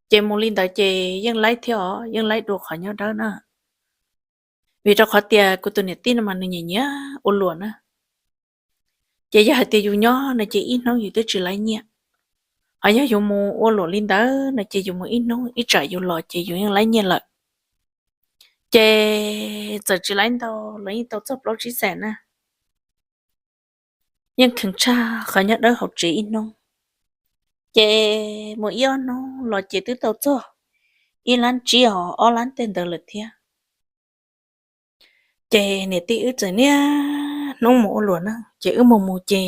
Ces mus li ntawd ces yeej laib thiab os, yeej laib dua qhov nyob dawb na. Vim rau qhov tias kuv tus niam tij no mas nws nyiam nyiam ua luam na. Ces yog hais tias yus nyob no ces ib hnub yus twb tsis laib nyiaj, ho yog yus mus ua luam li ntawd no ces yus mus ib hnub ib tsam yus los ces yus yeej laib nyiaj lawm. Ces txawm tsis laib ntau los yeej tau txog plaub tsib xees na. Yeej kheev tshaj qhov nyob dawb hauv tsev ib hnub. Ces mus ib ob hnub los ces twb tau txog ib lab tsib os ob lab tej ntawd lawm thiab. Ces niam tij wb txawm niaj hnub mus ua luam na, ces wb mus mus ces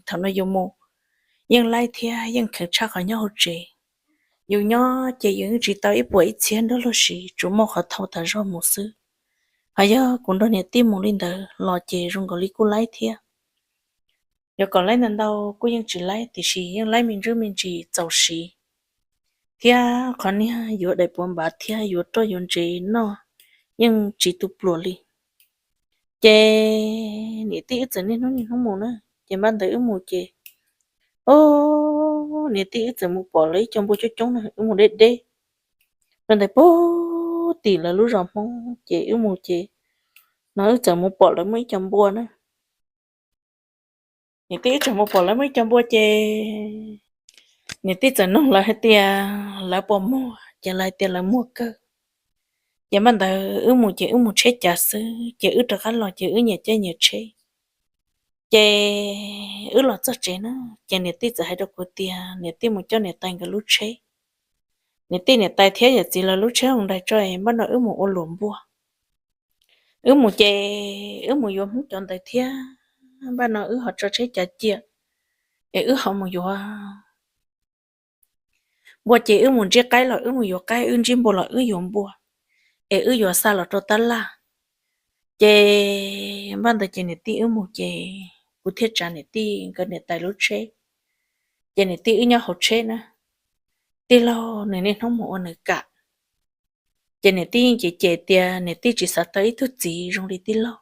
thaum no yus mus yeej laib thiab yeej kheev tshaj qhov nyob hauv tsev. Yus nyob ces yus yeej tsis tau ib puas ib txhiab nrog luag siv, tsuas muaj qhov thau tas zog mus xwb. Ho yog kuv nrog niam tij mus li ntawd los ces zoo nkaus li kuj laib thiab. Yuav kom laib ntau ntau kuj yeej tsis laib, tiam sis yeej laib me ntsuj me ntsis txaus siv thiab qhov niag yuav daim puav npav thiab yuav roj yuav ntsev noj yeej tsis tu pluas li. Ces niam tij wb txawm niaj hnub niaj hnub mus na, ces npaj ntawd wb mus ces, o, niam tij wb txawm mus pom lawv ib co npua coob coob na, wb mus deb deb rau ntawm pem tim lawv lub zos Hmoob, ces wb mus ces no wb txawm mus pom lawv muaj ib co npua na. Niam tij wb txawm mus pom lawv muaj ib co npua ces niam tij txawm nug lawv hais tias lawv puas muag, ces lawv hais tias lawv muag kawg. Ces npaj ntawd wb mus ces wb mus tsheb cav xwb, ces wb rov qab los ces wb nyias caij nyias tsheb. Ces wb los txog tsev na, ces niam tij txawm hais rau kuv tias niam tij mus coj niam tais nkawd lub tsheb, niam tij niam tais thiab yawm txiv lawv lub tsheb Hyundai tso, npaj no wb mus ua luam npua. Wb mus ces wb mus yuav Hmoob cov ntawd thiab, npaj no wb ho tso tsheb cav cia, es wb ho mus yuav npua ces wb mus ntsib qaib los wb mus yuav qaib, wb ntsib npua los wb yuav npua, es wb yuav xa los rau tab laj. Ces npaj ntawd ces niam tij wb mus ces kuv thiaj tsav niam tij nkawd niam tais lub tsheb, ces niam tij wb nyob hauv tsheb na. Tij laug nws niaj hnub mus ua nws kam, ces niam tij yeej cem cem tias niam tij tsis xav tau ib tug txiv zoo li tij laug,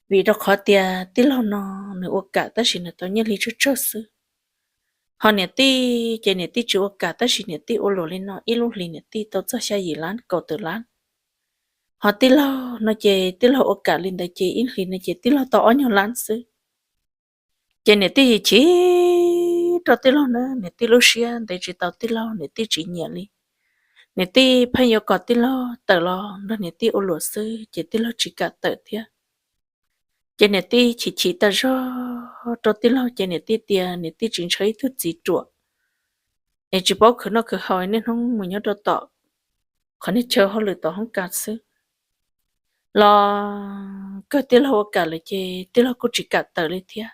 vim rau qhov tias tij laug no nws ua kam tab sis nws tau nyiaj hli tsawg tsawg xwb. Ho niam tij ces niam tij tsis ua kam tab sis niam tij ua luam li no ib lub hlis niam tij tau txog xya yim lab kaum tawm lab. Ho tij laug no ces tij laug ua kam li ntawd ces ib hlis no ces tij laug tau ob nyuag lab xwb. Ces niam tij chim rau tij laug na, niam tij lub siab ntev tsis tau tij laug, niam tij tsis nyiam li. Niam tij pheej yuav kom tij laug tawm los nrog niam tij ua luam xwb ces tij laug tsis kam tawm thiab. Ces niam tij chim chim tas zog rau tij laug ces niam tij tias niam tij tsis ntshaw ib tug txiv ruam, es tsis paub khwv noj khwv haus, niaj hnub mus nyob rau tom qhov niag chaw hauj lwm tom hoob kas xwb. Los kawg tij laug ua kam lawm ces tij laug kuj tsis kam tawm li thiab.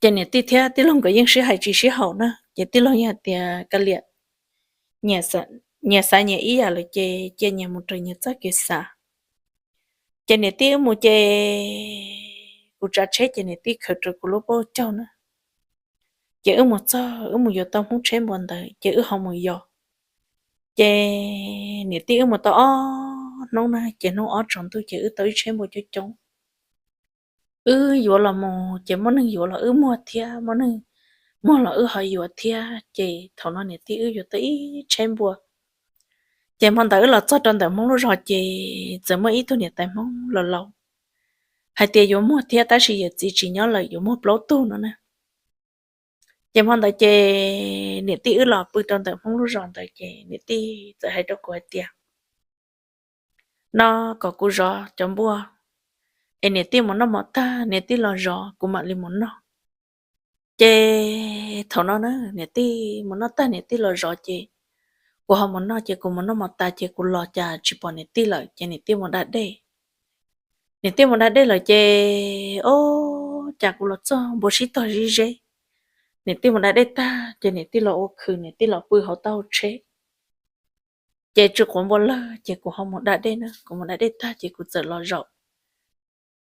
Ces niam tij thiab tij laug nkawd yeej sib hais tsis sib haum na, ces tij laug yeej hais tias kav liam, nyias xav nyias ib yam lawm ces cia nyias mus raws nyias txoj kev xav. Ces niam tij wb mus ces kuv tsav tsheb ces niam tij khawm raws kuv lub pob caug na. Ces wb mus txog wb mus yuav tau Hmoob tsheb npua ntawd ces wb ho mus yos. Ces niam tij wb mus tau ob hnub na ces hnub ob tsaus ntuj ces wb tau ib tsheb npua coob coob. Wb yuav los mus ces muaj neeg yuav los wb muag thiab, muaj neeg muag los wb ho yuav thiab. Ces thaum no niam tij wb yuav tau ib tsheb npua. Ces hmo ntawd wb los txog rau ntawm Hmoob lub zos ces txawm muaj ib tug niam tais Hmoob laus laus hais tias yuav muag thiab tab sis yawm txiv tsis nyob lawm, yuav muag plaub tug no na. Ces hmo ntawd ces niam tij wb los pw rau ntawm Hmoob lub zos ntawd ces niam tij txawm hais rau kuv hais tias, no kom kuv zov cov npua, es niam tij mus noj mov tag niam tij los zov kuv mam li mus noj. Ces thaum no na niam tij mus noj tag niam tij los zov ces kuv ho mus noj, ces kuv mus noj mov tas ces kuv los cas tsis pom niam tij lawm ces niam tij mus da dej. Niam tij mus da dej lawm ces, o, cas kuv los txog npua sib tog zib zeb. Niam tij mus da dej tag ces niam tij los ua khw, niam tij los pw hauv taub hau tsheb. Ces tsis quav npua lawm ces kuv ho mus da dej na, kuv mus da dej tag ces kuv txawm los zaum.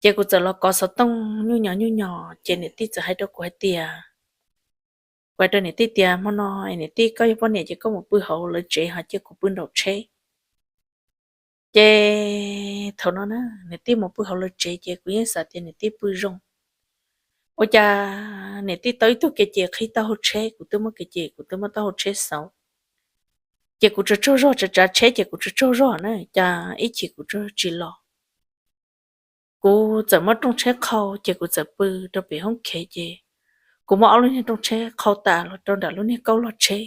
Ces kuv txawm los kov xov tooj nyuj nyos nyuj nyos ces niam tij txawm hais rau kuv hais tias, kuv hais rau niam tij tias, hmo no niam tij koj yog poj niam ces koj mus pw hauv lawv tsev ho cia kuv pw nraum tsheb. Ces thaum no na niam tij mus pw hauv lawv tsev ces kuv yeej xav tias niam tij pw zoo. Ua cas niam tij tau ib tug kev cai qhib taub hau tsheb, kuv twb muab kev cai, kuv twb muab taub hau tsheb xauv. Ces kuv tsaug tsaug zog, tsav tsav tsheb ces kuv tsaug tsaug zog na, cas ib chim kuv tsaug tsis los. Kuv txawm muab rooj tsheb qhau ces kuv txawm pw rau pem hoob khev ces kuv muab ob lub niag rooj tsheb qhau tas los rau nram lub niag kauj log tsheb.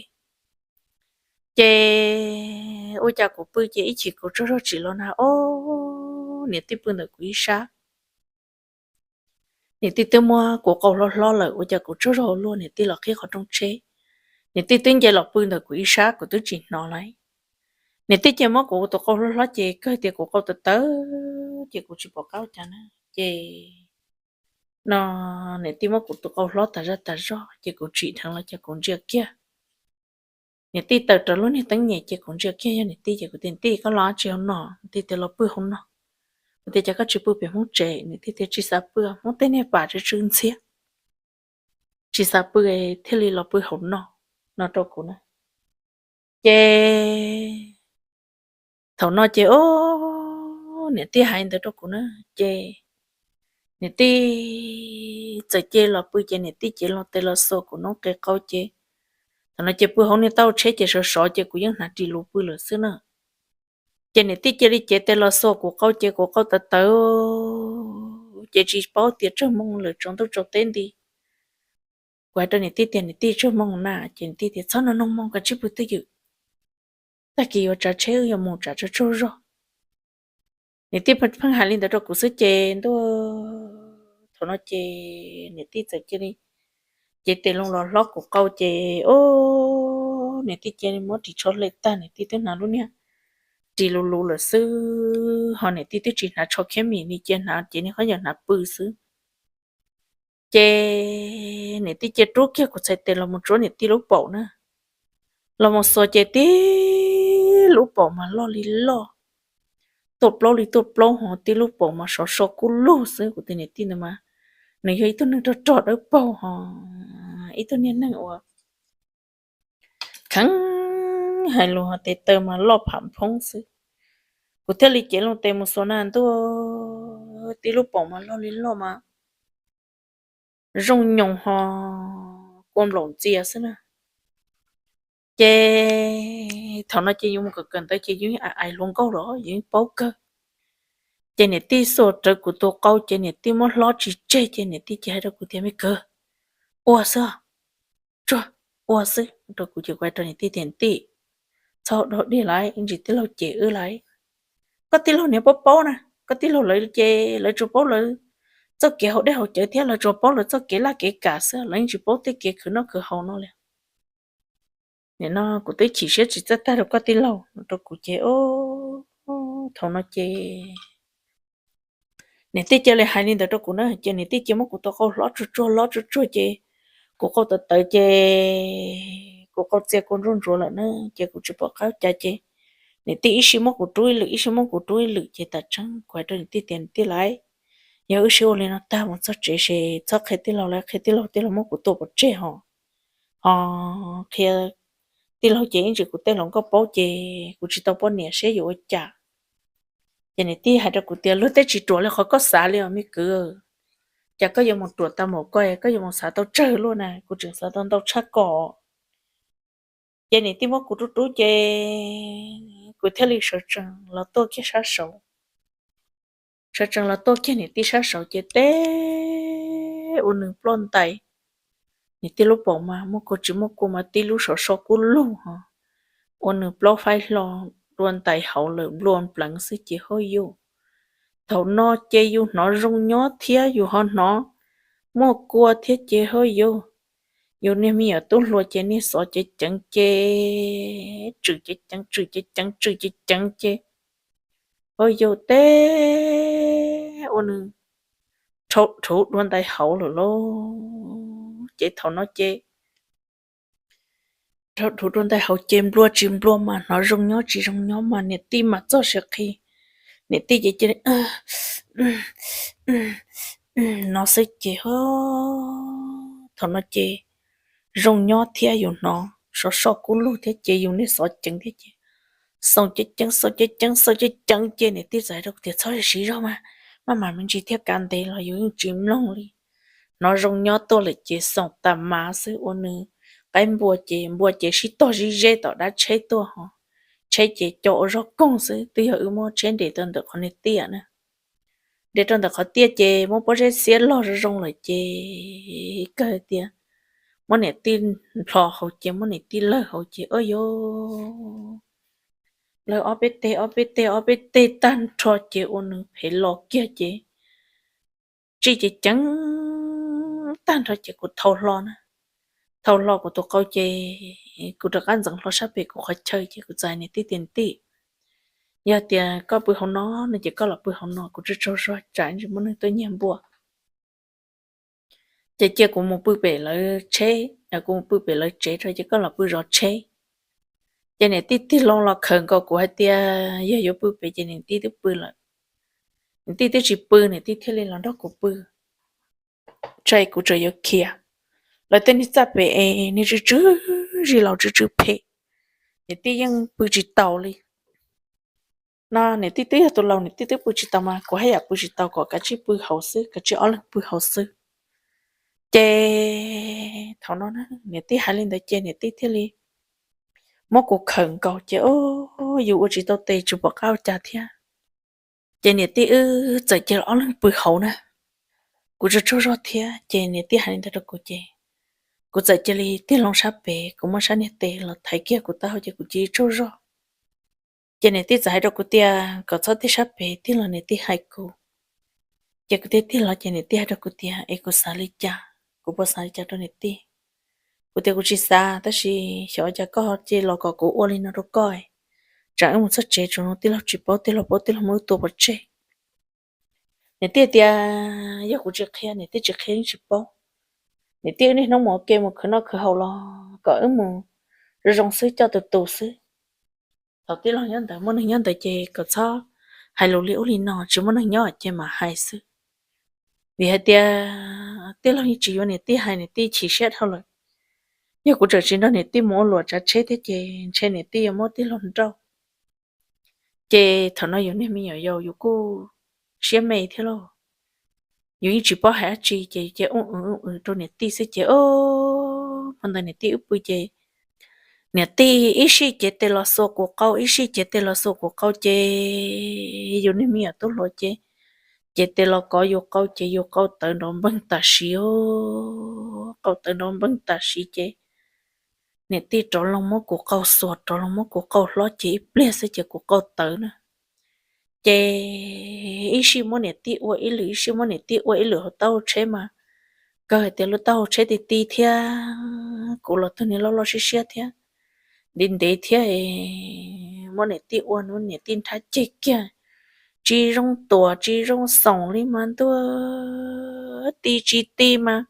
Ces ua cas kuv pw ces ib chim kuv tsaug zog tsis los na, ob, niam tij pw ntawm kuv ib sab. Niam tij twb muab kuv qau hlob hlob lawm, ua cas kuv tsaug zog ua luaj, niam tij los qhib qhov rooj tsheb. Niam tij twb nce los pw ntawm kuv ib sab, kuv twb tsis hnov lawm. Niam tij ces muab kuv tus qau hlob hlob ces kawg tias kuv qau tawv tawv ces kuv tsis pom qab ua cas na. Ces no niam tij muab kuv tus qau hlob tas zaj tas zog ces kuv tsim dheev los ces kuv ntsia kiag. Niam tij taws rawv lub niag teeb nyem ces kuv ntsia kiag yog niam tij ces kuv tias, Niam tij, koj los tsis hauv no? Niam tij tias, Los pw hauv no. Kuv tias, Cas koj tsis pw pem Hmoob tsev? Niam tij tias, Tsis xav pw, Hmoob tej niag pam tsw tsw ntxhiab, tsis xav pw, thiaj li los pw hauv no, no rau kuv na. Ces thaum no ces ob, niam tij hais ntawd rau kuv na, ces niam tij txawm cia los pw ces niam tij cev los tes los xuas kuv noob qes qau ces thaum no ces pw hauv niag taub hau tsheb ces sov sov ces kuv yeej hnav ris lus pw lawm xwb na. Ces niam tij cia li cev tes los xuas kuv qau ces kuv qau tawv tawv ces tsis paub tias tsawg moo lawm, tsaus ntuj tsaus teb nti. Kuv hais rau niam tij tias, Niam tij, tsawg moo na? Ces niam tij tias, Txhob nug noog moo, koj cia li pw twj ywm, tag kis yuav tsav tsheb wb yuav mus tsav tsaug tsaug zog. Niam tij pheej hais li ntawd rau kuv xwb ces ntuj, thaum no ces niam tij txawm cia li cev tes los los hlob kuv qau ces ob, niam tij cia li muab ris tsho hle tag, niam tij twb hnav lub niag ris lus lus lawm xwb, ho niam tij twb tsis hnav tsho khiab mis li, cia hnav ces niag khaub ncaws hnav pw xwb. Ces niam tij cia rub kiag kuv txhais tes los mus tsuab niam tij lub paum na. Los mus xuas ces tib lub paum mas loj li loj, tuaj plaub li tuaj plaub, ho tib lub paum mas sov so kub lug xwb. Kuv tias, Niam tij, ntawd mas nws yog ib tug neeg rog rog dawb paug ho ib tug niag neeg uas kheev hais lus ho tes taw mas loj pham phoob xwb. Kuv thiaj li cev loo tes mus xuas na ntuj, tib lub paum mas loj li loj mas zoo nyoos ho kua nplaum ntxias xwb na. Ces thaum no ces yus mus kawm kawm ntawv ces yus yeej ais hluas nkauj los yus yeej paub kawg. Ces niam tij xuas rawv kuv tus qau ces niam tij muab hlob tsis tseg ces niam tij ces hais rau kuv tias, Me kwv, ua xwb, tsuag, ua xwb rau kuv ces kuv hais rau niam tij tias, Niam tij, txhob ua dog dig lawm, ntsis tij laug cem wb lawm. Koj tij laug niag paub paub na, koj tij laug lawv ces lawv tsuas paub lawv txoj kev haus dej haus cawv thiab lawv tsuas paub lawv txoj kev laj kev kam xwb, lawv yeej tsis paub tej kev khwv noj khwv haus no li. Nim no kuv twb chim siab tsis txawj tag rau koj tij laug no rau kuv ces, thaum no ces niam tij cia li hais li ntawd rau kuv na, ces niam tij cia muab kuv tus qau hlob tsuag tsuag hlob tsuag tsuag ces kuv qau tawv tawv ces kuv qau txia kua ntsuab ntsuav lawm na, ces kuv tsis pom qab cas ces niam tij ib sij muab kuv rub ib lwm ib sij muab kuv rub ib lwm ces tam tseeb kuv hais rau niam tij tias, Niam tij lawm, yog wb sib ua li no tag mus txog tsev ces txhob qhia tij laug lawm, qhia tij laug tij laug muab kuv tua pov tseg ho, ho qhia tij laug ces ib ntsis kuv tej hluas nkauj paub ces kuv tsis tau poj niam seb yuav ua cas. Ces niam tij hais rau kuv tias, Luag tej tsis ruam li qhov koj xav li os me kwv. Cas koj yuav mus ruam tau npaum ko, koj yuav mus xav tau tsawg luaj na, kuv tseem xav tau ntau tshaj ko. Ces niam tij muab kuv rub rub ces kuv thiaj li sawv tsees los tuaj kiag sab saud. Sawv tsees los tuaj kiag niam tij sab saud ces teb ua nws ploj ntais. Niam tij lub paum mas muaj kua tsis muaj kua mas tib lub sov so kub lug ho, ua nws plaub faib hlo dua ntais hauv lawm nplua npleev xwb ces hauj yug. Thaum no ces yus hnov zoo nyob thiab yus ho hnov muaj kua thiab ces hauj yug. Yus niag me nyuam tub hluas ces niag xov ceev ceev ces tswm ceev ceev tswm ceev ceev tswm ceev ceev ces hauj yug teb ua nws rhuv dua ntais hauv lawm lauj. Ces thaum no ces rhuv dua ntais hauv ces nplua tsis nplua mas hnov zoo nyob tsis zoo nyob mas niam tij mas txoj siab qhi. Niam tij ces cia li no xwb ces thaum no ces zoo nyob thiab yus hnov sov so kub lug thiab ces yus niag xov ceev thiab ces xoo ceev ceev xoo ceev ceev xoo ceev ceev ces niam tij txawm hais rau kuv tias, Txhob siv zog mas, maj mam me ntsis thiaj kav ntev los yus yeej tsis mloog li. Hnov zoo nyob tuaj lawm ces xoom tas mas xwb ua nws qaib npua ces npua ces sib tog zib zeb tom dab tsheb tuaj ho. tsheb ces co ua zog koog xwb, twb yog wb muab tsheb nres rau ntawm qhov niag tiaj na. Nres rau ntawm qhov tiaj ces muab pob zeb xiab log zoo zoo lawm ces kawg tias muab niam tij nplho hauv ces muab niam tij lawg hauv ces, o yog lawv ob peb teg ob peb teg ob peb teg tag nrho ces ua nws phem los kiag ces txij ces ceev tag nrho ces kuv thau hlo na. Thau hlo kuv tus qau ces kuv rov qab ntxeev hlo sab pem kuv qhov chaw ces kuv txais niam tij tias, niam tij, yog tias koj pw hauv no no ces koj los pw hauv no, kuv tsaug tsaug zog tsam tsis muaj neeg tuaj nyiag npua. Ces cia kuv mus pw pem lawv tsheb, kuv mus pw pem lawv tsev rau ces koj los pw zov tsheb. Ces niam tij tig loo los khawm nkaus kuv hais tias yog yuav pw pem ces niam tij twb pw lawm. Niam tij twb tsis pw, niam tij thiaj li los nrog kuv pw. Tshais kuv tseem yuav khiav, lawv tej niag txaj pem es niag tsw tsw zis laus tsw tsw phem, niam tij yeej pw tsis taus li. No niam tij twb yog tus laus, niam tij twb pw tsis taus mas kuv haj yam pw tsis tau, kom kav tsij pw hauv xwb, kav tsij ob leeg pw hauv xwb. Ces thaum no niam tij hais li ntawd ces niam tij thiaj li muab kuv khawm nkaus ces, o, yus ua tsis tau tes tsis pom qab ua cas thiab. Ces niam tij wb txawm cia li ob leeg pw hauv na. Kuv tsaug tsaug zog thiab ces niam tij hais li ntawd rau kuv ces kuv txawm cia li tig loo sab pem, kuv muab sab niag tes los thaiv kiag kuv taub hau ces kuv cia li tsaug zog. Ces niam tij txawm hais rau kuv tias kom txhob tig sab pem, tig los niam tij hais kuv. Ces kuv thiaj tig los ces niam tij hais rau kuv tias es kuv xav li cas, kuv puas xav li cas rau niam tij. Kuv tias kuv tsis xav, tab sis xyov cas koj cia los kom kuv ua li no rau koj, tsam wb mus txog tsev tsuas tij laug tsis paub, tij laug paub tij laug muab wb tua pov tseg. Niam tij tias yog kuv tsis qhia, niam tij tsis qhia yeej tsis paub. Niam tij wb niaj hnub mus ua ke mus khwv noj khwv haus los kom wb mus zoo zoo xwb, coj tus tus xwb. Thaum tij laug nyob ntawd, muaj neeg nyob ntawd ces kom txhob hais lus li ub li no, tsis muaj neeg nyob ces mam hais xwb. Vim hais tias tij laug yeej tsis yuav niam tij hais, niam tij chim siab dhau lawm. Yog kuv tseem tsis nrog niam tij mus ua luam tsav tsheb thiab ces ntshe niam tij yuav muab tij laug nrauj. Ces thaum no yus niag me nyuam yaus yus kuj siab me thiab lauj, yus yeej tsis paub hais dab tsi ces yus cia li ub w ub w rau niam tij xwb ces, o, hmo ntawd niam tij wb pw ces niam tij ib sij cev tes los xuas kuv qau, ib sij cev tes los xuas kuv qau ces yus niag me nyuam tub hluas ces, cev tes los kov yus qau ces yus qau tawv nrov npeeg tam sim, qau tawv nrov npeeg tam sim ces niam tij rov loo muab kuv qau xuas, rov loo muab kuv qau hlob ces ib pliag xwb ces kuv qau tawv na. Ces ib sij muab niam tij ua ib lwm, ib sij muab niam tij ua ib lwm hauv taub hau tsheb mas kawg hais tias lub taub hau tsheb ti ti thiab kuv los tug niag loj loj siab siab thiab ntev ntev thiab, muab niam tij ua, muab niam tij nrhab ceg kiag, tsis zoo tuam tsis zoo xoom li mas ntuj, ti tsis ti mas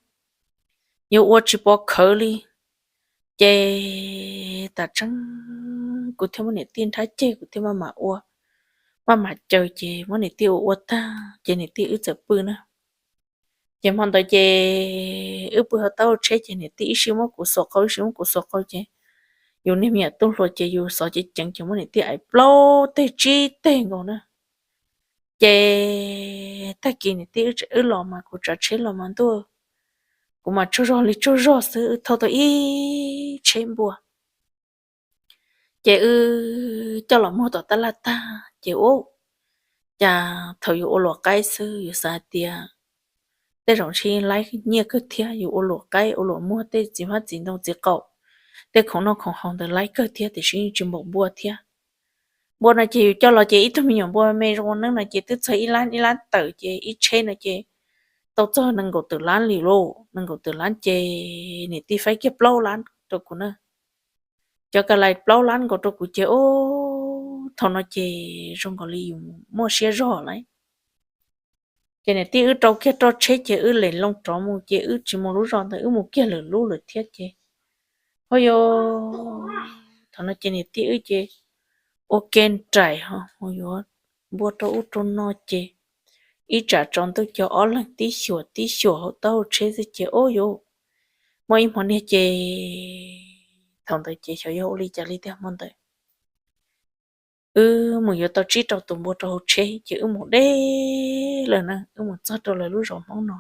yuav ua tsis pov khawv li. Ces tam tseeb kuv thiaj muab niam tij nrhab ceg, kuv thiaj maj mam ua, maj mam caws ces muab niam tij ua ua tag ces niam tij wb txawm pw na. Ces hmo ntawd ces wb pw hauv taub hau tsheb ces niam tij ib sij muab kuv xuas qau ib sij muab kuv xuas qau ces yus niag me nyuam tub hluas ces yus xov ceev ceev ces muab niam tij aim plaub teg tsib teg nkaus na. Ces tag kis niam tij wb los mas kuv tsav tsheb los mas ntuj, kuv mas tsaug zog li tsaug zog xwb, wb thauj tau ib tsheb npua. Ces wb coj los muag tom tab laj tag ces ua cas thaum yus ua luam qaib xwb yus xav hais tias tej zaum ntshe laib nyiaj kawg thiab, yus ua luam qaib ua luam muag tej txiv hmab txiv ntoo txiv qaum, tej khoom noj khoom haus ntawd laib kawg thiab tiam sis yeej tsis npaum npua thiab. Npua no ces yus coj los ces ib tug me nyuam npua me zoo ua neeb no ces twb txog ib lab ib lab tawm ces ib tsheb no ces tau txog nees nkaum tawm lab li lauj, nees nkaum tawm lab ces niam tij faib kiag plaub lab rau kuv na. Cov ka lais plaub lab nkaus rau kuv ces ub, thaum no ces zoo nkaus li yus muaj siab zog lawm. Ces niam tij wb rau kiag roj tsheb ces wb lem loo rov mus ces wb tsis mus lub zos ntawd, wb mus kiag lwm lub lawm thiab ces, ho yog thaum no ces niam tij wb ces ua ke nraim ho mus yuav npua rau ub rau no ces ib tsam tsaus ntuj cov ob leeg tib xyuas tib xyuas hauv taub hau tsheb xwb ces ub yuav muaj ib hmo niag ces thaum ntawd ces xyov yog ua li cas li tiag hmo ntawd wb mus yuav tau tsib rau tus npua rau hauv tsheb ces wb mus deb lawm na, wb mus txog rau lawv lub zos Hmoob no.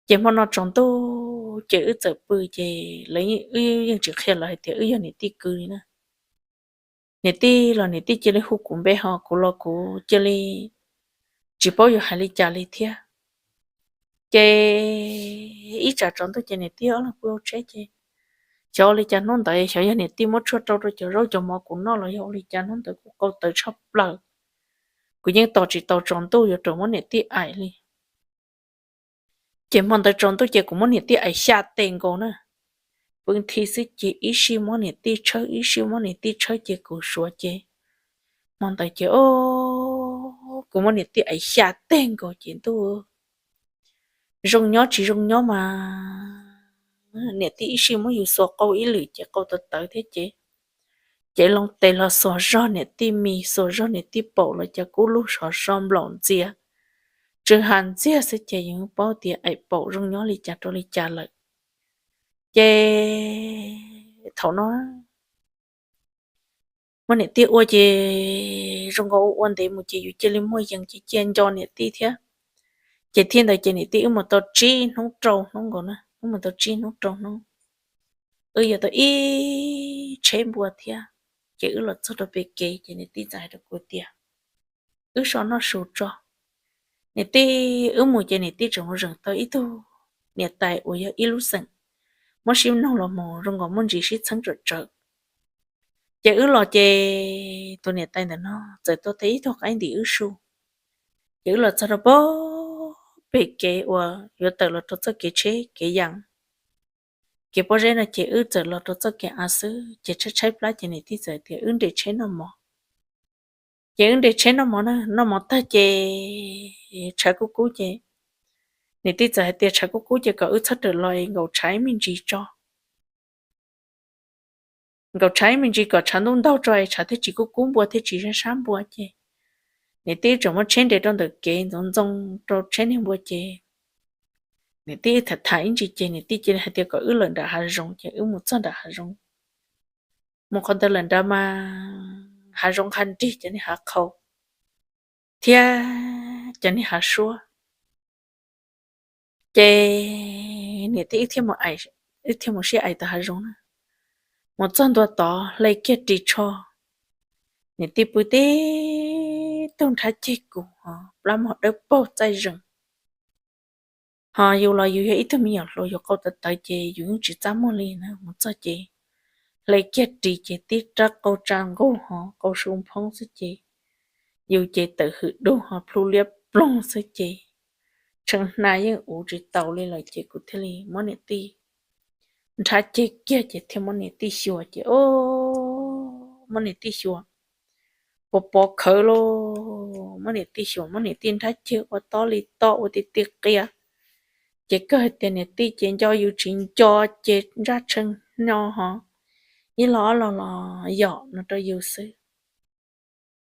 Ces hmo no tsaus ntuj ces wb txawm pw ces lawv, wb yeej tsis qhia lawv hais tias wb yog niam tij kwv li na. niam tij los niam tij cia li hu kuv npe ho kuv los kuv cia li tsis paub yuav hais li cas li thiab. Ces ib tsam tsaus ntuj ces niam tij ob leeg pw hauv tsheb ces xyov ua li cas hnub ntawd xyov yog niam tij muab tshuaj rau rau cov zaub cov mov kuv noj los yog ua li cas hnub ntawd kuv qau tawv tshaj plaws. Kuv yeej tos tsis tau tsaus ntuj yuav rau muab niam tij aim li. Ces hmo ntawd tsaus ntuj ces kuv muab niam tij aim xya tes nkaus na. Pw nthi xwb ces ib sij muab niam tij tshawb ib sij muab niam tij tshawb ces kuv suav ces hmo ntawd ces o, kuv muab niam tij aim xya tes nkaus ces ntuj, zoo nyob tsis zoo nyob mas niam tij ib sij muab yus xuas qau ib lwm ces qau tawv tawv thiab ces, ces loo tes los xuas zog niam tij mis xuas zog niam tij paum los cas kub lug sov so nplaum ntxias, tsw ha ntxiag xwb ces yus paub tias aim paum zoo nyob li cas rau li cas lawm. Ces thaum no muab niam tij ua ces zoo nkaus ua ua ntev mus ces yus cia li muaj yees ces cia nco niam tij thiab. Ces thiaj ntawd ces niam tij wb mus tau tsib hnub rau hnub nkaus na, wb mus tau tsib hnub rau hnub, wb yuav tau ib tsheb npua thiab. Ces wb los txog rau pem kev ces niam tij txawm hais rau kuv tias, wb so noj su tso. Niam tij wb mus ces niam tij tseem mus zeem tau ib tug niam tais uas yog ib lub xeem, muab sib noog los mus zoo nkaus muaj ntsis sib txheeb tsawm tsawv. Ces wb los ces tus niam tais ntawm no txawm tuaj teb ib tug qaib ntim wb su. Ces wb los txog rau pem kev uas yuav tawm los rau txoj kev tsheb kev yas, kev pob zeb no ces wb txawm los rau txoj kev av xwb ces tshaib tshaib plab ces niam tij txawm tias wb nres tsheb noj mov. Ces wb nres tsheb noj mov na, noj mov tag ces tshav kub kub ces niam tij txawm hais tias tshav kub kub ces kom wb txhob rawm los es nkaum tshav ib me ntsis tso. Nkaum tshav ib me ntsis kom tshav ntuj ntaug tso es tshav thiaj tsis kub kub npua thiaj tsis sab sab npua ces niam tij tseem muab tsheb nres rau ntawm kev ntxoov ntxoo rau tsheb niag npua ces niam tij tham tham ib ntsis ces niam tij cia li hais tias kom wb lawm nram hav zoov ces wb mus txog nram hav zoov. Mus qhov ntawd lawm nrad mas hav zoov nqha nrig cov niag hav qhau thiab cov niag hav suab. Ces niam tij wb thiaj mus sib aim tom hav zoov na. Mus txog ntua tod hle kiag ris tsho, niam tij pw tib tug nrhab ceg kuv ho plab mog dawb paug txaij zees. Ho yus los yus yog ib tug me nyuam hluas yus qau tawv tawv ces yus yeej tsis txaj muag li na. Mus txog ces hle kiag ris ces tib rab qau tsa nqug ho qau su nphoob xwb ces yus ces tawm hwm dub ho plhu liab ploog xwb ces tshee hna yeej uv tsis taus li lawm ces kuv thiaj li muab niam tij nrhab ceg kiag ces thiaj muab niam tij xyuas ces o, muab niam tij xyuas pov pov khawv lauj, muab niam tij xyuas muab niam tij nrhab ceg ua tob li tob ua ti ti qia. Ces kawg hais tias niam tij ces nco yus tsis nco ces ntsaj tshee hno ho ib lo ob lo los yom no rau yus xwb.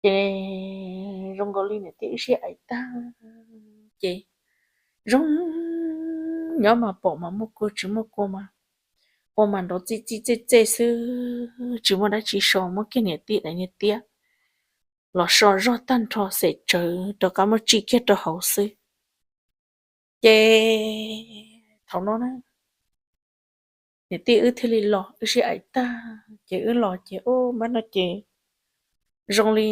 Ces zoo nkaus li niam tij wb sib aim tag ces zoo nyob mas pom mas muaj kua tsis muaj kua mas ua mas nrov txij txij txej txej xwb tsis muaj dab tsi so, muab kiag niam tij daim niag tiab los so zog tag nrho xem tsawv rov qab muab tsim kiag rau hauv xwb. Ces thaum no na niam tij wb thiaj li los, wb sib aim tag ces wb los ces ub npab no ces zoo li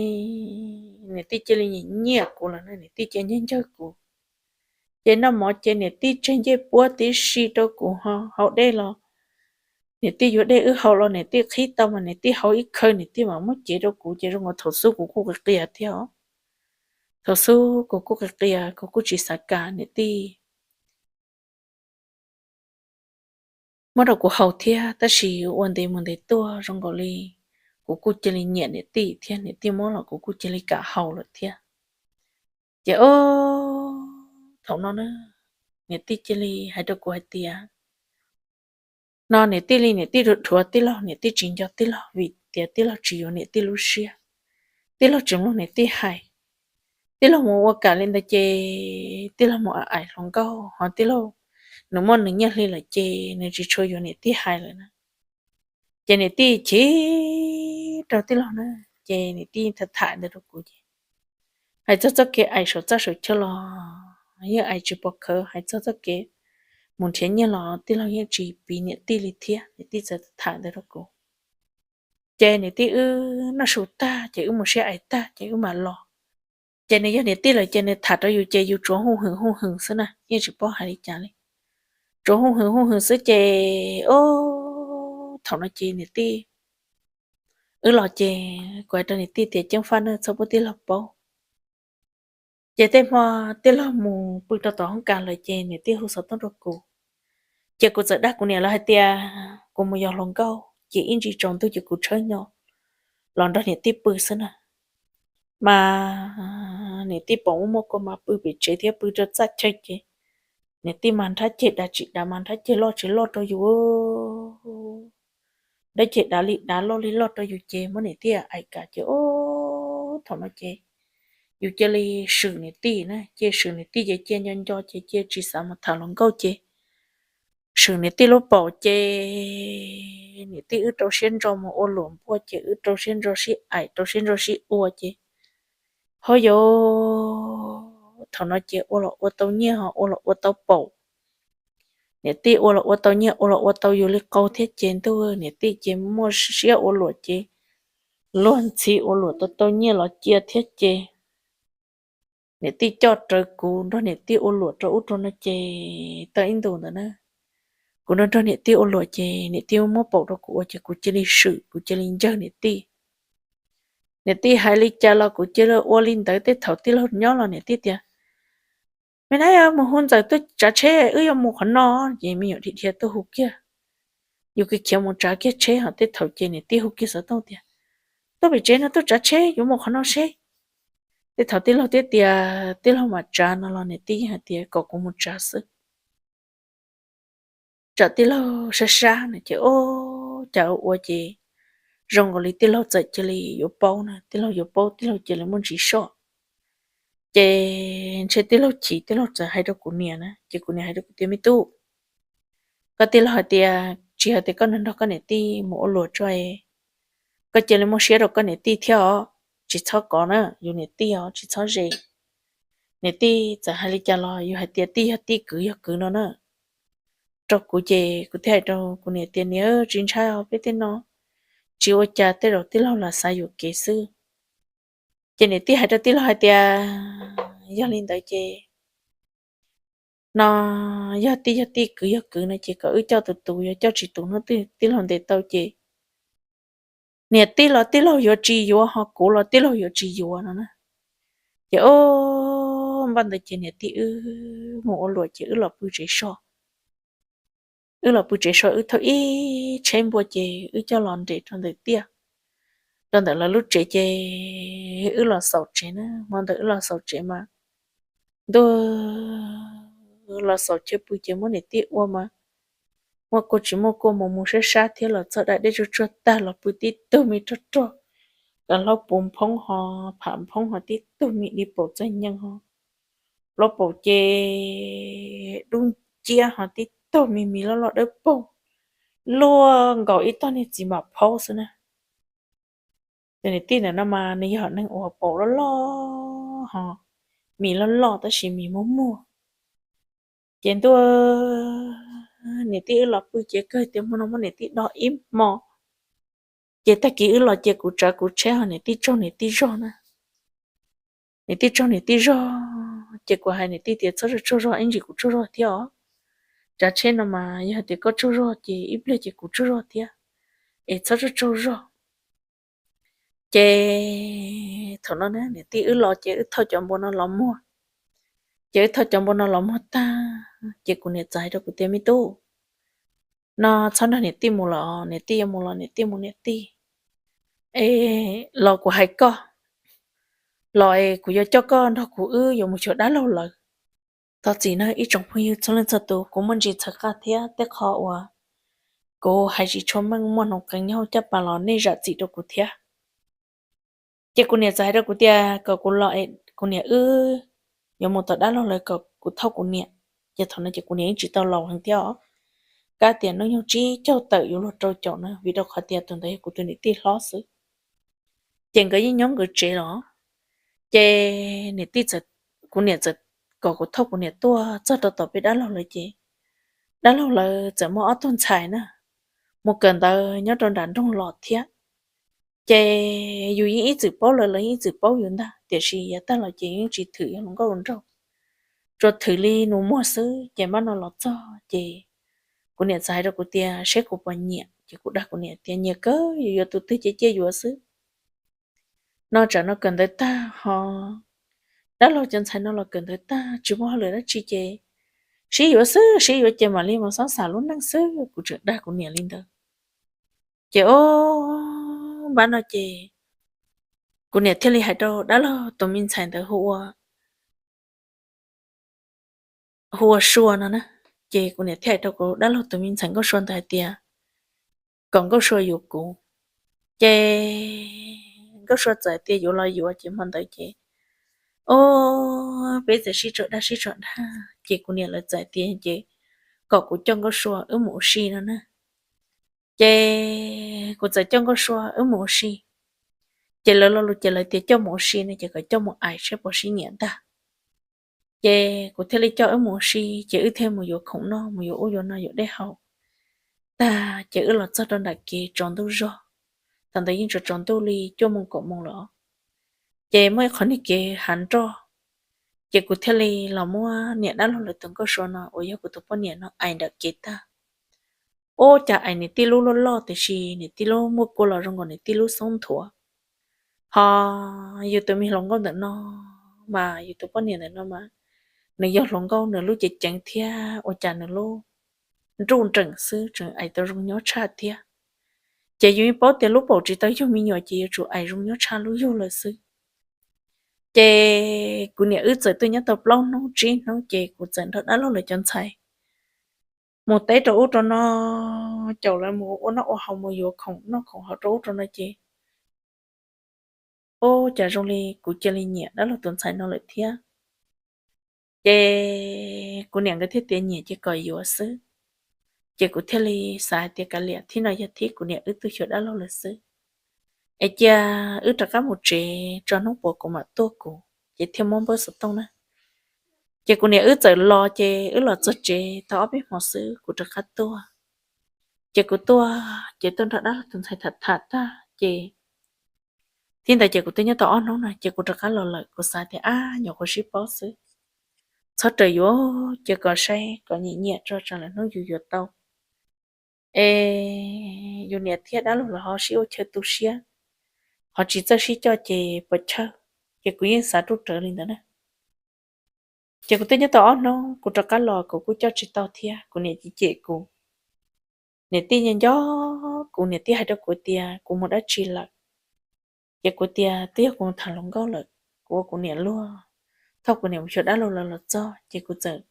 niam tij cia li nyiam nyiam kuv lawm na, niam tij cia li nyiag nyiag kuv. Ces noj mov ces niam tij tseg ncej puab tib si rau kuv ho haus dej los niam tij yuav dej wb haus los niam tij qhib tau mas niam tij haus ib khawv niam tij mam muab cev rau kuv ces zoo nkaus thaum xub kuv kuj qia qia thiab os. Thaum xub kuv kuj qia qia kuv kuj tsis xav kam niam tij muab rau kuv haus thiab, tab sis ua ntev mus ntev tuaj zoo nkaus li kuv kuj cia li nyiam niam tij thiab, niam tij muab los kuv kuj cia li kam haus lawm thiab. Ces o, thaum no na niam tij cia li hais rau kuv hais tias no niam tij li niam tij dhuav tij laug, niam tij tsis nco tij laug vim tias tij laug tsis yuav niam tij lub siab, tij laug tsis mloog niam tij hais. Tij laug mus ua kam li ntawd ces tij laug mus aim hluas nkauj ho tij laug nws muaj nws nyiaj hli lawm ces nws tsis tshua yuav niam tij hais lawm na. Ces niam tij chim rau tij laug na, ces niam tij tham tham ntawd rau kuv ces hais txog txoj kev aim saum txaj saum chaw los yeej aim tsis pom khawv, hais txog txoj kev mus nrhiav nyiaj los tij laug yeej tsis piv niam tij li thiab. Niam tij txawm tham ntawd rau kuv. Ces niam tij wb noj su tag ces wb mus siab ais tag ces wb mam los. Ces nws yog niam tij lawm ces nws tham rau yus ces yus tsuav hu hwm hu hwm xwb na, yeej tsis paub hais li cas li. Tsuav hu hwm hu hwm xwb ces, o, thaum no ces niam tij, wb los ces kuv hais rau niam tij tias ceeb faj na, txhob pub tij laug paub. Ces tej hmo tij laug mus pw rau tom hoob kas lawm ces niam tij hu xov tooj rau kuv. Ces kuv txawm dag kuv niam lawv hais tias kuv mus yos hluas nkauj ces ib ntsis tsaus ntuj ces kuv tshawb nyo los nrog niam tij pw xwb na. Mas niam tij pom muaj muaj kua mas pw pem tsev thiab pw rau txaj chaw ces niam tij mas nrab ceg dav tsis dav mas nrab ceg loj tsis loj rau yus, nrab ceg dav li dav loj li loj rau yus ces muab niam tij aim kam ces, o, thaum no ces yus cia li swm niam tij na, cia swm niam tij ces cia nco nco ces cia tsis xav mus tham hluas nkauj ces swm niam tij lub paum ces niam tij wb rau siab ntso mus ua luam npuaj ces wb rau siab ntso sib aim rau siab ntso sib ua ces, ho yos, thaum no ces ua los ua tau nyiaj ho ua los ua tau paum. Niam tij ua los ua tau nyiaj ua los ua tau yus li qau thiab ces ntuj, niam tij ces muaj siab ua luam ces luag ntxhi ua luam tau tau nyiaj los cia thiab ces niam tij coj rawv kuv nrog niam tij ua luam rau ub rau no ces tau ib ntus ntawd na, kuv nrog nrog niam tij ua luam ces niam tij muab paum rau kuv ua ces kuv cia li swm kuv cia li ncawg niam tij. Niam tij hais li cas los kuv cia li ua li ntawd, tej thaum tij laug nyob los niam tij tias, me nab, mus hu ntxawm tuaj tsav tsheb wb yuav mus qhov no, ces me nyuam dhia dhia tuaj hu kiag, yus khiav khiav mus tsav kiag tsheb ho tej thaum ces niam tij hu kiag xov tooj tias, tuaj pem tsev no tuaj tsav tsheb yuav mus qhov no seb. Tej thaum tij laug thiaj tias tij laug mam tsav no los niam tij yeej hais tias kom kuv mus tsav xwb. Tsam tij laug sab sab no ces, o, cas ua ua ces zoo nkaus li tij laug txawm cia li yuav paub na, tij laug yuav paub tij laug cia li muaj ntsis soj. Ces ntshe tij laug chim tij laug txawm hais rau kuv niam na, ces kuv niam hais rau kuv tias, me tub, koj tij laug hais tias tsis hais tias koj nrog koj niam tij mus ua luam tso, koj cia li muaj siab rau koj niam tij thiab os, tsis txhob kov na, yus niam tij os tsis txhob ze. Niam tij txawm hais li cas los yus hais tias tij yog tij kwv yog kwv no na. Rau kuv ces kuv thiaj hais rau kuv niam tias niam, tsis ntshai os, peb tej no tsis ua cas, tej zaum tij laug lam xav yuam kev xwb. Ces niam tij hais rau tij laug hais tias yog li ntawd ces no yog tij yog tij kwv yog kwv no ces kom wb coj tus tus, yog coj tsis tus no tij laug ntes tau ces niam tij los tij laug yuav tsis yuav ho kuv los tij laug yuav tsis yuav no na. Ces o, npaj ntawd ces niam tij wb mus ua luam ces wb los pw tsev so. Wb los pw tsev so wb thauj ib tsheb npua ces wb coj los nres rau ntawm tiaj, rau ntawm lawv lub tsev ces wb los xaus tsev na. Hmo ntawd wb los xaus tsev mas ntuj, los xaus chaw pw ces muab niam tij ua mas muaj kuj tsis muaj kuj mus mus sab sab thiab los txog da dej tsuag tsuag tag los pw tib tug me rog rog, kav hlaub puv nphoob ho pham nphoob ho tib tug me di paum txaig nyeeg ho plaub paum ces dub nciab ho tib tug me mis loj loj dawb paug luaj nkaus ib tog niag txiv mam phaub xwb na. Ces niam tij ntawm no mas nws yog neeg uas paum loj loj ho mis loj loj tab sis mis muag muag. Ces ntuj, niam tij wb los pw ces kawg tias hmo no muab niam tij do ib hmo. Ces tag kis wb los ces kuv tsav kuv tsheb ho niam tij tsaug niam tij zog na. Niam tij tsaug niam tij zog ces kuv hais niam tij tias txhob tsaug tsaug zog ib ntsis kuv tsaug zog thiab os. Tsav tsheb no mas yog hais tias koj tsaug zog ces ib pliag ces kuv tsaug zog thiab, es txhob tsaug tsaug zog. Ces thaum no niam tij wb los ces wb thauj cov npua no los muag. Ces wb thauj cov npua no los muag tag ces kuv niam txawm hais rau kuv tias me tub, no txhob nrog niam tij mus los, niam tij yuav mus los niam tij mus niam tij, es los kuv hais koj, los es kuv yuav coj koj nrog kuv wb yuav mus xyuas dab laug lawv. Thov txim nawb ib tsoom phooj ywg txhua leej txhua tus, kuv muaj ntsis txhawv qab thiab tej qho uas kuv hais tsis tshua meej muaj hnoos qees nyob hauv caj pas los nej zam txim rau kuv thiab. Ces kuv niam txawm hais rau kuv tias kom kuv los, kuv niam wb yuav mus tom dab laug lawv kom kuv thauj kuv niam. Ces thaum no ces kuv niam yeej tsis tau laus heev thiab os, kab tias hnub nyoog tsib caug tawm yuav luag rau caum na, vim rau qhov tias tus ntawd yog kuv tus niam tij hlob xwb. Ces nkawd yeej nyob nkawd tsev los, ces niam tij txawm, kuv niam txawm kom kuv thauj kuv niam tuaj txog rau tom peb dab laug lawv ces dab laug lawv txawm muaj ob tug ntxhais na, mus kawm ntawv nyob rau nram nroog los thiab. Ces yus yeej ib txwm paub lawv, lawv yeej ib txwm paub yus ntag, tiam sis yav tag los ces yeej tsis thwm yog hluas nkauj hluas nraug, tsuas thwm li nus muag xwb. Ces npaj no los txog ces kuv niam txawm hais rau kuv tias seb kuv puas nyiam, ces kuv dag kuv niam tias nyiam kawg, yuav yuav tus twg ces cia yuav xwb. No tsam no kawm ntawv tag ho dab laug cov ntxhais no los kawm ntawv tag tsis muaj hauj lwm dab tsi ces sib yuav xwb, sib yuav ces mam li mus xob xam lub neej xwb, kuv tseem dag kuv niam li ntawd. Ces o, npaj no ces kuv niam thiaj li hais rau dab laug tus me ntxhais ntawd hu ua, hu ua Sua no na. Ces kuv niam thiaj hais rau kuv dab laug tus me ntxhais Nkauj Sua ntawd hais tias kom Nkauj Sua yuav kuv. Ces Nkauj Sua txawm tias yuav los yuav, ces hmo ntawd ces o, peb txawm sib tso dag sib tso dag, ces kuv niam lawv txawm tias ces kom kuv coj Nkauj Sua wb mus ua si no na. Ces kuv txawm coj Nkauj Sua wb mus ua si. Ces lawv lo lus ces lawv tias coj mus ua si no ces kom coj mus aim saib puas sib nyiam ntag. Ces kuv thiaj li coj wb mus ua si, ces wb thiaj mus yuav khoom noj, mus yuav ub yuav no yuav dej haus tag, ces wb los txog rau nram kev tsaus ntuj zog. Thaum ntawd yeej tsaus tsaus ntuj li cuaj moos kaum moos lawm os. Ces muaj ib qhov niag kev hav nroj, ces kuv thiaj li los muab niam dab laug lawv tus Nkauj Sua no uas yog kuv tus poj niam no aim nram kev tag. Ub, cas aim niam tij lub loj loj, tiam sis niam tij lub muaj kua los zoo nkaus niam tij lub xoob nthuav. Ho yus tus me hluas nkauj ntawm no mas, yus tus poj niam ntawm no mas, nws yog hluas nkauj, nws lub cev ceev thiab ua cas nws lub nruj nreem xwb tseem aim tau zoo nyob tshaj thiab. Ces yus yeej paub tias lub paum tsis tau yug me nyuam ces yuav tsum aim zoo nyob tshaj lub yug lawm xwb. Ces kuv niam wb txawm tuaj nyob tau plaub hnub tsib hnub ces kuv txawm nrog dab laug lawv cov ntxhais mus teb rau ub rau no, caum lawv mus ua noj ua haus, mus yuav khoom noj khoom haus rau ub rau no ces ub, cas zoo li kuv cia li nyiam dab laug tus ntxhais no lawm thiab. Ces kuv niam nkawd thiaj tias nyiam ces kom yuav xwb. Ces kuv thiaj li xav hais tias kav liam, thib no yog thib kuv niam wb tuaj xyuas dab laug lawm xwb, es cia wb rov qab mus tsev tso hnub puas kuv mam tuaj kuv, ces thiaj muab npawb xov tooj na. Ces kuv niam wb txawm los, ces wb los txog tsev tau ob peb hmo xwb kuv rov qab tuaj. Ces kuv tuaj ces tuaj nrog dab laug tus ntxhais tham tham tag ces thib ntawd ces kuv twb nyob tau ob hnub no ces kuv rov qab los lawm. Kuv xav tias ab, nyuam qhuav sib paub xwb, txhob raws yuav, cia kom saib kom nyiam nyiam tso tsam lwm hnub yus yuav tau, es yus niam thiab dab laug lawv ho sib ua chaw tu siab, ho tsis txawj sib coj ces puas chawj. Ces kuv yeej xav ruj rawv li ntawd na. Ces kuv twb nyob tau ob hnub kuv rov qab los kuv kuj coj tsis tau thiab, kuv niam cem cem kuv. Niam tij nco nco kuv, niam tij hais rau kuv tias kuv mus dab tsi lawm. Ces kuv tias twb yog kuv mus tham hluas nkauj lawm, kuv ua kuv niam luag. Thaum kuv niam mus xyuas dab laug lawv los txog ces kuv txawm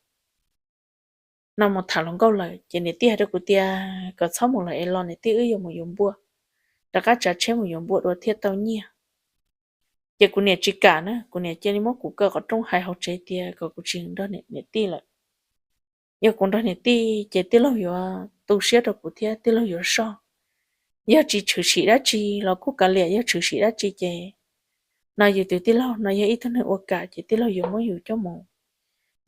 no mus tham hluas nkauj lawm. Ces niam tij hais rau kuv tias kom txhob mus lawm es los niam tij wb yuav mus yuav npua, rov qab tsav tsheb mus yuav npua dua thiaj tau nyiaj. Ces kuv niam tsis kam na, kuv niam cia li muab kuv kaw qhov rooj hais hauv tsev tias kom kuv tsis nrog niam tij lawm. Yog kuv nrog niam tij ces tij laug yuav tu siab rau kuv thiab tij laug yuav soj. Yog tsis tshwm sim dab tsi los kuj kav liam, yog tshwm sim dab tsi ces no yus tus tij laug no yog ib tug neeg ua kam ces tij laug yuav muab yus coj mus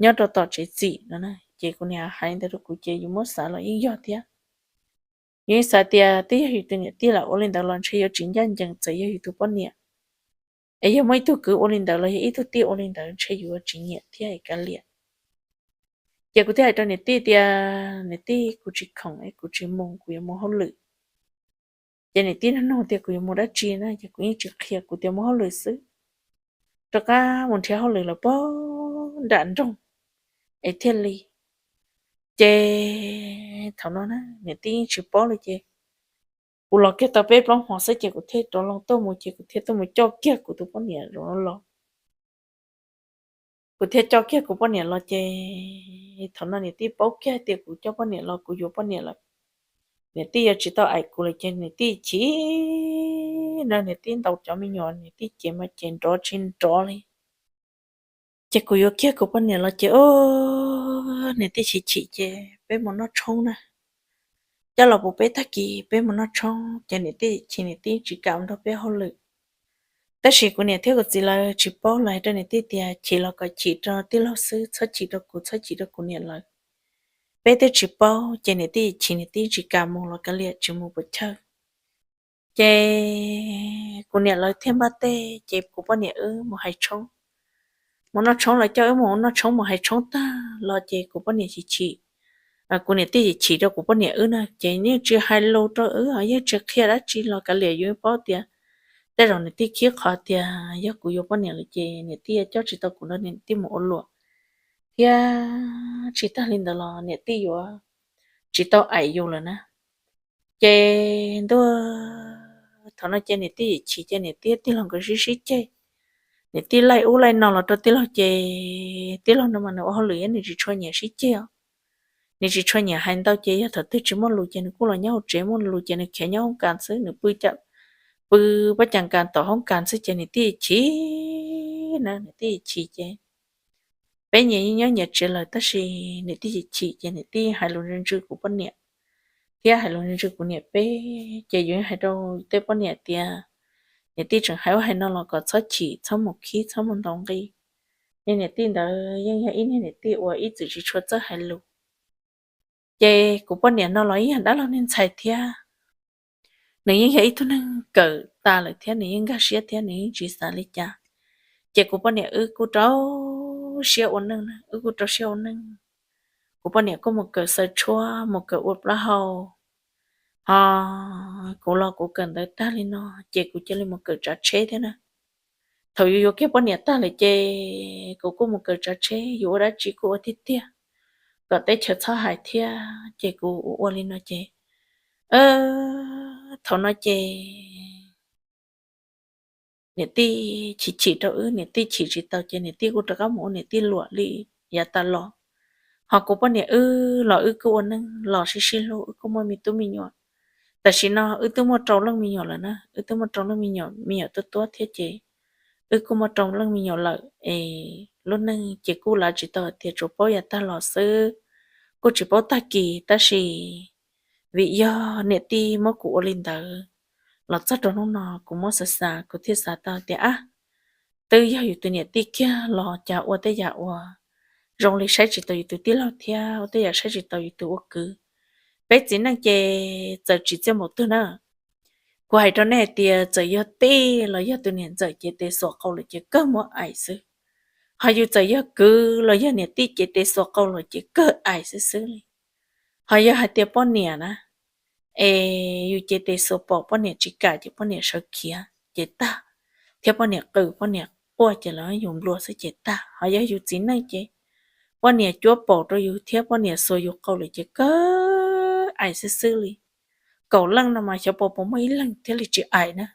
nyob rau tom tsev txim no. Ces kuv niam hais ntawd rau kuv ces yus muab xav los yeej yog thiab. Yus yeej xav tias twb yog yus tus niam tij lawm, ua li ntawd los ntshe yuav tsis ncaj ncees txawm yog yus tus poj niam. Es yog muaj ib tug kwv ua li ntawd los yog ib tug tij ua li ntawd ntshe yus yuav tsis nyiam thiab es kav liam. Ces kuv thiaj hais rau niam tij tias niam tij, kuv tsis khoom es kuv tsis mus, kuv yuav mus hauj lwm. Ces niam tij nug nug tias kuv yuav mus dab tsi na, ces kuv yeej tsis qhia, kuv tias mus hauj lwm xwb, rov qab mus nrhiav hauj lwm lawm pog nram nroog es thiaj li. Ces thaum no na niam tij yeej tsis paub li ces kuv los kiag tau peb plaub hmo xwb ces kuv thiaj rov loo tuaj mus, ces kuv thiaj tuaj mus coj kiag kuv tus poj niam zaum no los. Kuv thiaj coj kiag kuv poj niam los ces thaum no niam tij paub kiag tias kuv coj poj niam los, kuv yuav poj niam lawm, niam tij yuav tsis tau aim kuv lawm ces niam tij chim na, niam tij ntaus cov me nyuam, niam tij ces mas ces nrov tsis nrov li. Ces kuv yuav kiag kuv poj niam los ces niam tij chim chim ces peb mus noj tshoob na. Coj los puag peb tag kis peb mus noj tshoob ces niam tij chim, niam tij tsis kam nrog peb hauj lwm. Tab sis kuv niam thiab kuv txiv lawv tsis paub, lawv hais rau niam tij tias chim los kom chim rau tij laug xwb, txhob chim rau kuv, txhob chim rau kuv niam lawv. Peb twb tsis paub ces niam tij chim, niam tij tsis kam mus los kav liam, tsis mus puas chawj. Ces kuv niam lawv thiaj npaj tej ces kuv poj niam wb mus hais tshoob. Mus noj tshoob, lawv coj wb mus noj tshoob mus hais tshoob tag los ces kuv poj niam chim chim, kuv niam thiaj chim rau kuv poj niam wb na ces yeej tsis hais lus rau wb, yeej tsis qhia dab tsi los kav liam yus paub tias tej zaum niam tij khib qhov tias yog kuv yuav poj niam lawm ces niam tij coj tsis tau kuv nrog niam tij mus ua luam, thiab tsis tag li ntawd los niam tij yuav tsis tau aim yus lawm na. Ces ntuj, thaum no ces niam tij chim ces niam tij tij laug nkawd sib sib ceg. Niam tij laij ub laij no los rau tij laug ces tij laug no mas nws ua hauj lwm nws tsis tshua nyiam sib ceg os. Nws tsis tshua nyiam hais ntau ces yog thaum twg tsis muaj lus ces nws kuj los nyob hauv tsev, muaj lus ces nws khiav nyob hoob kas xwb, nws pw pw pab cas kas tom hoob kas xwb ces niam tij chim na, niam tij chim ces peb nyias yeej nyob nyias tsev lawm tab sis niam tij chim ces niam tij hais lus ntsw ntsw kuv poj niam thiab hais lus ntsw ntsw kuv niam peb ces yus hais rau tej poj niam tias niam tij tseem hais ub hais no los kom txhob chim, txhob mus khib, txhob mus ntaus nqi. Niag niam tij ntawd yeej yog ib niag niam tij uas ib txwm tsis tshua txawj hais lus. Ces kuv poj niam no los ib yam dab laug niag ntxhais thiab, nws yeej yog ib tug neeg kawm tas lawm thiab nws yeej nkag siab thiab nws yeej tsis xav li cas. Ces kuv poj niam wb kuj rau siab ua neej, wb kuj rau siab ua neej. Kuv poj niam kuj mus kawm xaws tshuab, mus kawm ua plaub hau, ho kuv los kuv kawm ntawv tag li no ces kuv cia li mus kawm tsav tsheb thiab na. Thaum yus yuav kiag poj niam tag lawm ces kuv kuj mus kawm tsav tsheb, yus ua dab tsi kuj ua tiag tiag kom teb chaws txhob hais thiab ces kuv ua ua li no ces thaum no ces niam tij chim chim rau wb, niam tij chim tsis tau ces niam tij kuj rov qab mus ua niam tij luam li yav tas los. Ho kuv poj niam wb los wb kuj ua neej los sib sib hlub, wb kuj muaj me tub me nyuam. Tam sim no wb twb muaj rau leej me nyuam lawm na, wb twb muaj rau leej me nyuam, me nyuam tuab tuab thiab ces wb kuj muaj rau leej me nyuam lawm es lub neej ces kuj lav tsis tau hais tias tsuas paub yav tag los xwb, kuj tsis paub tag kis tab sis vim yog niam tij muab kuv ua li ntawd los txog rau hnub no kuv muab xav xav kuv thiaj xav tau tias ab, twb yog yus tus niam tij kiag los cas ua tej yam uas zoo li saib tsis taus yus tus tij laug thiab ua tej yam saib tsis taus yus tus ua kwv. Peb txiv neej ces txawm tsis txiaj npaum twg na, kuv hais rau nej hais tias txawm yog tij los yog tus niam ntxawm ces tes xuas qau lawm ces kawg muab aim xwb. Ho yus txawm yog kwv los yog niam tij ces tes xuas qau lawm ces kawg aim xwb xwb li. Ho yog hais tias poj niam na, es yus ces tes xuas pom poj niam tsis kam ces poj niam sawv khiav ces tag, thiab poj niam qw poj niam quaj ces lawv yus nplua xwb ces tag. Ho yog yus txiv neej ces poj niam cuab paum rau yus thiab poj niam xuas yus qau lawm ces kawg aim xwb xwb li. Kaum leej no mas xyov puas puas muaj ib leeg thiaj li tsis aim na.